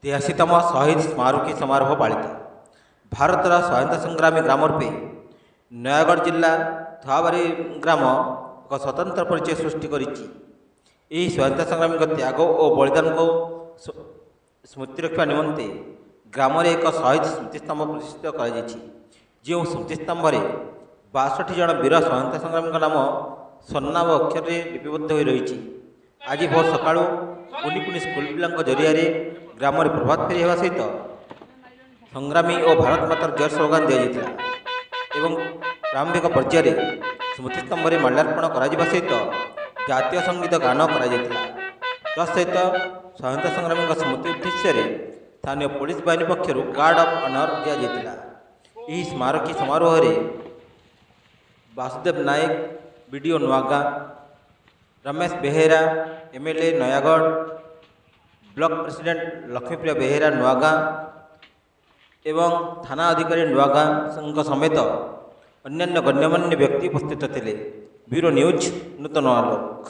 83ତମ ଶହୀଦ ସ୍ମାରକୀ ସମାରୋହ ପାଳିତ। ଭାରତର ସ୍ୱାଧୀନତା ସଂଗ୍ରାମୀ ଗ୍ରାମ ରୂପେ ନୟାଗଡ଼ ଜିଲ୍ଲା ଧୁଆବାରୀ ଗ୍ରାମ ଏକ ସ୍ୱତନ୍ତ୍ର ପରିଚୟ ସୃଷ୍ଟି କରିଛି। ଏହି ସ୍ୱାଧୀନତା ସଂଗ୍ରାମୀଙ୍କ ତ୍ୟାଗ ଓ ବଳିଦାନକୁ ସ୍ମୃତି ରଖିବା ନିମନ୍ତେ ଗ୍ରାମରେ ଏକ ଶହୀଦ ସ୍ମୃତିସ୍ତମ୍ଭ ପ୍ରତିଷ୍ଠିତ କରାଯାଇଛି, ଯେଉଁ ସ୍ମୃତିସ୍ତମ୍ଭରେ 62 ଜଣ ବୀର ସ୍ୱାଧୀନତା ସଂଗ୍ରାମୀଙ୍କ ନାମ ସ୍ୱର୍ଣ୍ଣାଭ ଅକ୍ଷରରେ ଲିପିବଦ୍ଧ ହୋଇ ରହିଛି। ଆଜି ଭୋର ସକାଳୁ କୁନି କୁନି ସ୍କୁଲ ପିଲାଙ୍କ ଜରିଆରେ ଗ୍ରାମରେ ପ୍ରଭାତ ଫେରି ହେବା ସହିତ ସଂଗ୍ରାମୀ ଓ ଭାରତ ମାତାର ଜୟ ସ୍ଲୋଗାନ ଦିଆଯାଇଥିଲା ଏବଂ ପ୍ରାରମ୍ଭିକ ପର୍ଯ୍ୟାୟରେ ସ୍ମୃତିସ୍ତମ୍ଭରେ ମାଲ୍ୟାର୍ପଣ କରାଯିବା ସହିତ ଜାତୀୟ ସଙ୍ଗୀତ ଗାନ କରାଯାଇଥିଲା। ତତ୍ସହିତ ସ୍ୱାଧୀନତା ସଂଗ୍ରାମୀଙ୍କ ସ୍ମୃତି ଉଦ୍ଦେଶ୍ୟରେ ସ୍ଥାନୀୟ ପୋଲିସ ବାହିନୀ ପକ୍ଷରୁ ଗାର୍ଡ଼ ଅଫ୍ ଅନର୍ ଦିଆଯାଇଥିଲା। ଏହି ସ୍ମାରକୀ ସମାରୋହରେ Basudev Nayak, BDO Nuagaon, Ramesh Behera, MLA Nayagarh, block president Laxmipriya Behera Nuagaon ଏବଂ ଥାନା ଅଧିକାରୀ ନୂଆଗାଁଙ୍କ ସମେତ ଅନ୍ୟାନ୍ୟ ଗଣ୍ୟମାନ୍ୟ ବ୍ୟକ୍ତି ଉପସ୍ଥିତ ଥିଲେ। ବ୍ୟୁରୋ ନ୍ୟୁଜ୍, ନୂତନ ଆଲୋକ।